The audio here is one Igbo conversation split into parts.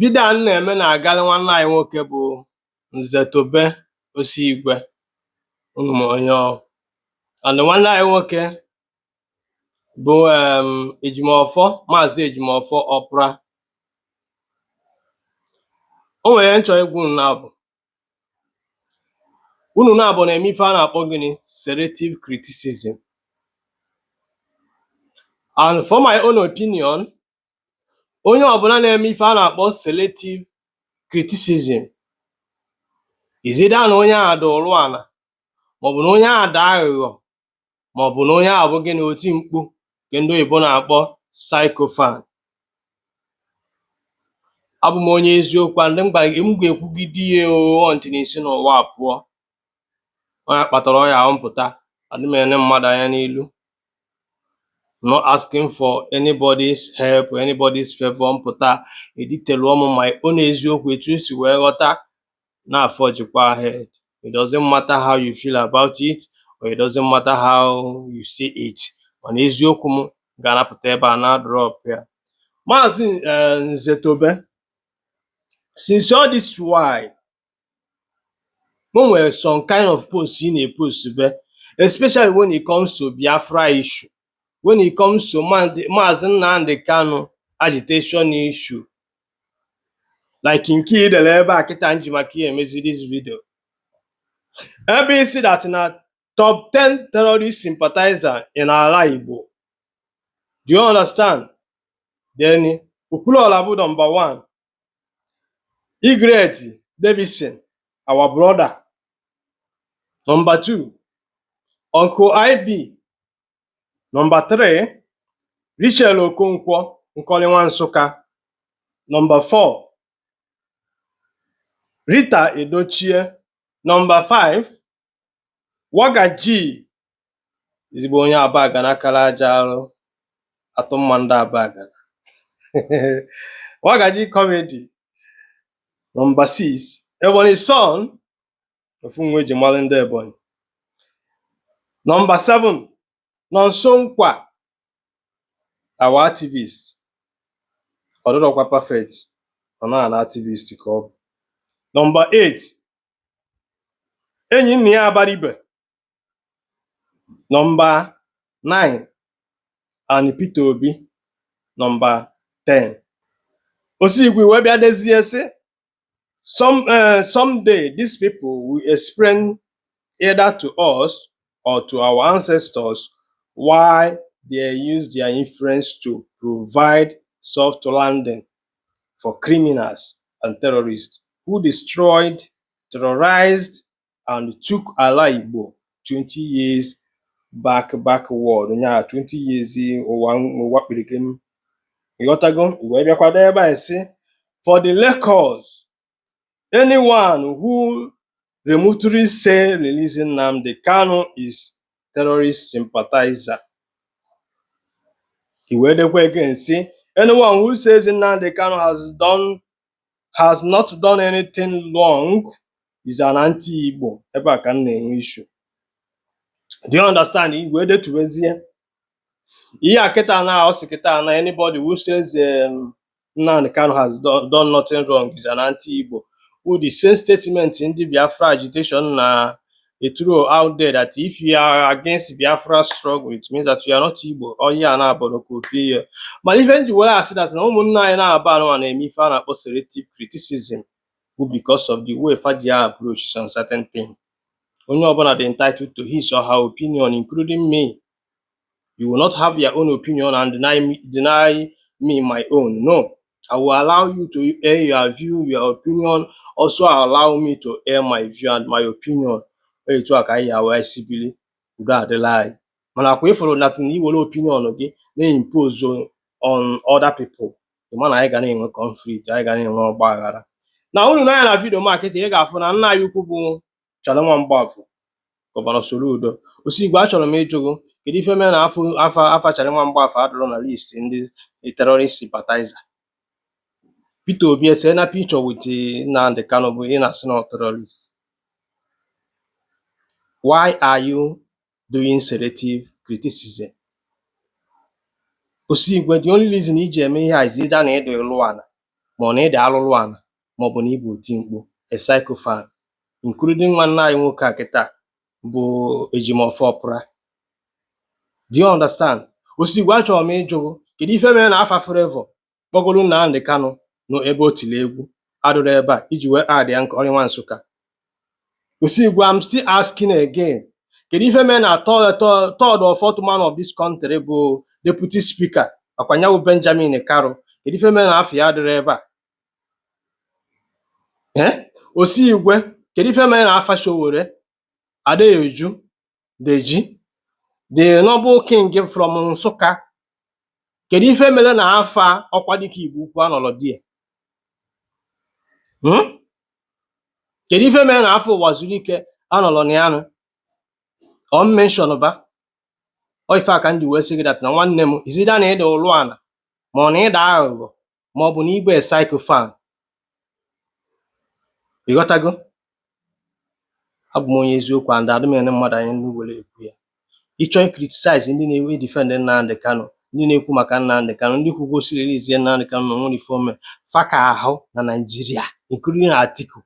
Video a m na-eme na-agara nwanne anyị nwoke bụ Nze Tobe Osigwe, unu ma onye ọ, and nwanne anyị nwoke bụ Ejimọfọ, Maazị Ejimọfọ Ọpra. O nwere ihe m chọrọ ịgwa unu na-abụ unu na-abụ na-eme ife a na-akpọ gịnị? Selective criticism. And for my own opinion, onye ọbụla na-eme ife a na-akpọ selective criticism is either na onye ahụ dị ụrụ ala, maọbụ na onye ahụ dị aghụghọ, maọbụ na onye ahụ bụ gịnị? Oti mkpu, nke ndị oyibo na-akpọ sycophant. Abụ m onye eziokwu, and m gwara gị, m ga-ekwugide ya oo until isi n'ụwa pụọ. Onye kpatara ọya ahụ mpụta, adị m ene mmadụ anya n'ilu, not asking for anybody's help, anybody's favor. Mpụta editeluo m my own eziokwu etu m si wee ghọta na-afọ jikwa ahead. It doesn't matter how you feel about it or it doesn't matter how you see it, mana eziokwu m ga-anapụta ebe a na drop ya. Maazị Nze Tobe, since all this while, o nwere some kind of post ị na-epost be, especially when it comes to Biafra issue, when it comes to Maazị Nnamdi Kanu agitation issue, like nke ị dere ebe a kịta nji maka ihe emezi this video, ebe isi that na top 10 terrorist sympathizer in ala Igbo. Do you understand? Then Okwuluora bụ number one, Igret Davidson, our brother, number two, Uncle IB number three, Richel Okonkwo Nkolinwa Nsụka number four, Rita Edochie number five, Wagaji, ezigbo onye Abagana kara aja arụ atụ mma ndị Abagana, Wagaji comedy number six, Ebonyi son, ofu nwa eji mara ndị Ebonyi, number seven, Nonso Nkwa, our activist, ọ dịrọkwa perfect, ọ na an activist ka ọ bụ, number eight, enyi nna ya Abaribe, number nine, and Peter Obi number 10. Osigwe wee bịa dezie sị, someday these people will explain either to us or to our ancestors why they use their influence to provide soft landing for criminals and terrorists who destroyed, terrorized and took ala Igbo 20 years back backward. Nya 20 years ụwa ụwa kpirikem. Ịghọtago? I wee bịakwado ebe a sị, for the records, anyone who remotely say releasing Nnamdi Kanu is terrorist sympathizer. I wee dekwa again sị, anyone who says Nnamdi Kanu has not done anything wrong is an anti-Igbo. Ebe a ka m na-enwe issue. Do you understand? I wee detuwezie ihe a kịta na ọ sị kịta na anybody who says Nnamdi Kanu has done nothing wrong is an anti-Igbo. Who the same statement ndị Biafra agitation na a throw out there that if you are against Biafra struggle, it means that you are not Igbo. Ọ ihe a na-abụ ka ofu ihe. Mana ife m ji were asị that na ụmụnne anyị na-aba anụmanụ na-eme ife a na-akpọ selective criticism bụ because of the way fa ji approach some certain thing. Onye ọbụla dị entitled to his or her opinion, including me. You will not have your own opinion and deny me my own. No. I will allow you to air your view, your opinion. Also allow me to air my view and my opinion. Etu a ka anyị ya wee si biri, udo adịla anyị. Mana kwa ịfụrụ na iwere opinion gị na-impose on other people, ị ma na anyị ga na-enwe conflict, anyị ga na-enwe ọgba aghara. Na unu n'anya na video ma kịta, ị ga-afụ na nna anyị ukwu bụ Charlie Nwa Mgbafọ, Governor Soludo. Osigwe, achọrọ m ịjụ gị, kedu ife mere na afọ afa afa Charlie Nwa Mgbafọ adịrọ na list ndị terrorist sympathizer? Peter Obi ese na picture with Nnamdi Kanu bụ ị na-asị na ọ terrorist. Why are you doing selective criticism? Osigwe, the only reason iji eme ihe a is either na ịdị lụọ ala, ma ọ na ịdị alụlụ ana, ma ọ bụ na ịbụ oti mkpu, a sycophant, including nwanne anyị nwoke a kịta bụ Ejimọfọ Ọpụra. Do you understand? Osigwe, achọrọ m ịjụ gị, kedu ife mere na afa Flavour kpọgoro Nnamdi Kanu nọ ebe o tiri egwu adụrụ ebe a iji wee add ya nke ọrị nwa Nsụka? Osigwe, I'm still asking again, kedu ife mere na third or fourth man of this country bụ deputy speaker akwanyawu Benjamin Karu, kedu ife mere na afọ ya adịrọ ebe a? Eh, Osigwe, kedu ife mere na afa Sowore, Adeyeju Deji, the noble king from Nsụka, kedu ife mere na afa Ọkwadike Igbo Ukwu anọrọ die? Kedu ife mere na afọ Ụwa Zuru Ike anọrọ na ya nụ ọ mention ba? Ọ ife a ka m ji wee sị gị that na nwanne m izida na ịda ụlụ ana, ma ọ na ịda aghụghọ, ma ọ bụ na ịbụ a sycophant. Ịghọtago? Abụ m onye eziokwu and adị m ene mmadụ anya n'ihu were ekwu ya. Ịchọ criticize ndị na-ewe defend Nnamdi Kanu, ndị na-ekwu maka Nnamdi Kanu, ndị kwugosi release Nnamdi Kanu na onwere ife ome fa ka ahụ na Nigeria, including Atiku.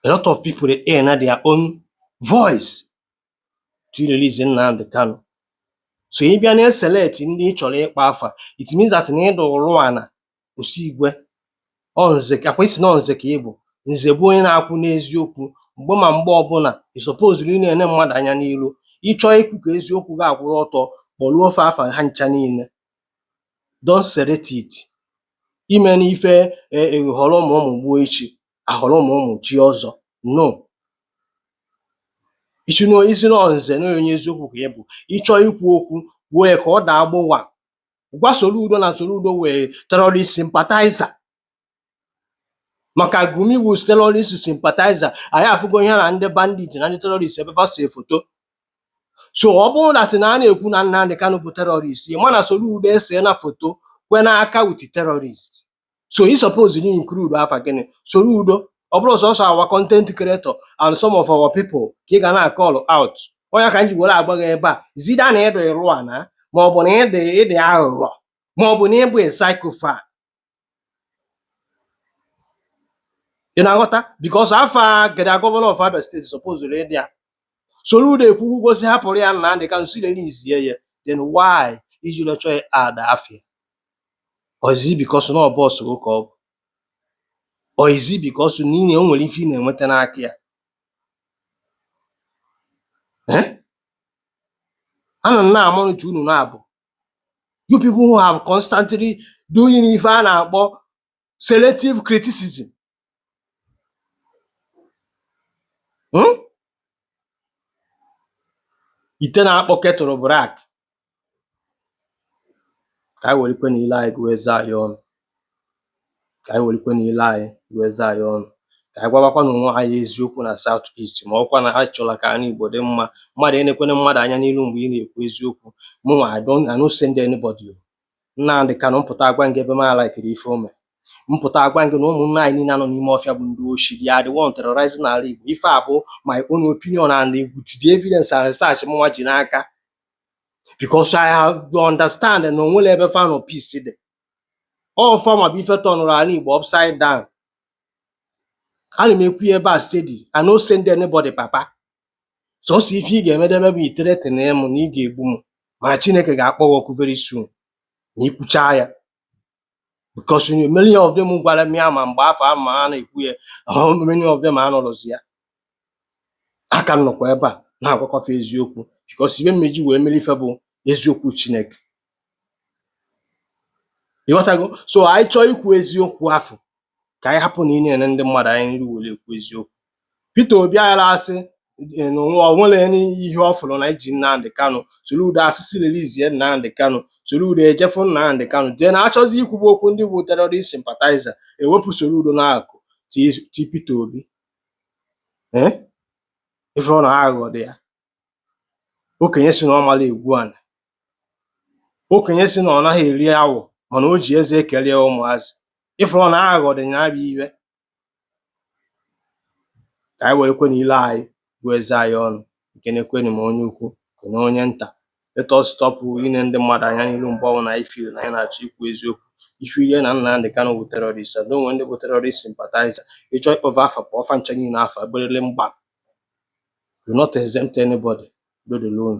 A lot of people dey air their own voice to release Nnamdi Kanu. So ị bịa na-eselect ndị ị chọrọ ịkpa afa, it means that na ịda ụlụ ana. Osigwe, ọ nze akwa isi na ọ nze ka ị bụ. Nze bụ onye na-akwụ n'eziokwu mgbe ma mgbe ọbụla. Ị suppose ị na-ene mmadụ anya n'ilu. Ịchọọ ikwu ka eziokwu ga-akwụrụ ọtọ, kpọruo ofe afa ha ncha niile. Don't select it. Ime n'ife họrọ ụmụ ụmụ gbuo echi, ahọrọ ụmụ ụmụ chi ọzọ. No, isi na isi na nze na onye eziokwu ka ị bụ. Ịchọọ ikwu okwu, kwuo ya ka ọ daa gbụwa. Gwa Soludo na Soludo wee terrorist sympathizer, maka Gumi wu terrorist sympathizer. Anyị afụgo ihe na ndị bandit na ndị terrorist ebe fa see foto. So ọ bụrụ na na a na-ekwu na Nnamdi Kanu bụ terrorist, ị ma na Soludo ese na foto kwe n'aka with terrorist. So ị suppose na include afa gịnị? Soludo. Ọ bụrụ sọsọ our content creator and some of our people ka ị ga na-call out. Onye ka m ji were agba gị ebe a zida na ịdị ịlụ ana, ma ọ bụ na ịdị aghụghọ, ma ọ bụ na ịbụ a sycophant. Ị na-aghọta? Because afa gada governor of Abia State suppose ịdị ya. Soludo ekwugosi hapụrụ ya Nnamdi Kanu si release ya, then why iji chọọ ya add afia? Or is it because na ọ boss gị ka ọ bụ? Or is it because na ị na o nwere ife ị na-enweta n'aka ya? Eh? Ana m na-amonitor unu na-abụ, you people who have constantly doing ife a na-akpọ selective criticism. Ite na-akpọ kettle black. Ka anyị werekwe na ile anyị gụọ eze anyị ọnụ. Ka anyị werekwe na ile anyị gụọ eze anyị ọnụ. Ka anyị gwabakwa na onwe anyị eziokwu na South East, ma ọkwa na ha chọrọ ka ala Igbo dị mma. Mmadụ enekwene mmadụ anya n'ilu mgbe ị na-ekwu eziokwu. Mụnwa, I no send anybody o. Nnamdi Kanu mpụta agwa gị ebe m alaikiri ife o mere. Mpụta agwa gị na ụmụnne anyị niile nọ n'ime ọfịa bụ ndị oshi. They are the one terrorizing ala Igbo. Ife a bụ my own opinion and with the evidence and research mụnwa ji n'aka, because I have to understand na onwere ebe fa nọ peace dị. Ọ fa ma bụ ife tọnụrụ ala Igbo upside down. Ana m ekwu ya ebe a steady. I no send anybody, papa. Sọsọ ife ị ga-emedebe bụ ithreaten m na ị ga-egbu m, mana Chineke ga-akpọ gị ọkụ very soon na ikwuchaa ya, because many of them gwara m ya ma mgbe afọ ama a na-ekwu ya, many of them anọrọzi ya. Aka m nọkwa ebe a na-agwakọfa eziokwu, because ibe mmeji wee mere ife bụ eziokwu Chineke. Ịghọtago? So anyị chọọ ikwu eziokwu afọ, ka anyị hapụ na ị na-ene ndị mmadụ anya n'iru were ekwu eziokwu. Peter Obi aghara asị na o nwere ihe ọ fụrụ na iji Nnamdi Kanu. Soludo asịsị release Nnamdi Kanu. Soludo ejefu Nnamdi Kanu jee na achọzi ikwubu okwu ndị bụ terrorist sympathizer, ewepụ Soludo n'akụ ti Peter Obi. Eh, ife ọ na aghụghọ dị ya. Okenye si na ọ mara egwu ana, okenye si na ọ naghị eri awọ, mana o ji eze ekele ụmụazị. Ife ọ na aghụghọ dị ya bụ iwe. Ka anyị werekwe na ile anyị gụọ eze anyị ọnụ. Ekenekwenụ m onye ukwu, kene onye nta. Let us stop ine ndị mmadụ anya n'ilu mgbe ọbụla anyị feel na anyị na-achọ ikwu eziokwu. Ife na Nnamdi Kanu bụ terrorist and onwe ndị bụ terrorist sympathizer. Ịchọ ịkpọva afa, kpọọ fa ncha niile afa, gberele mgba. Do not exempt anybody. Do the loan.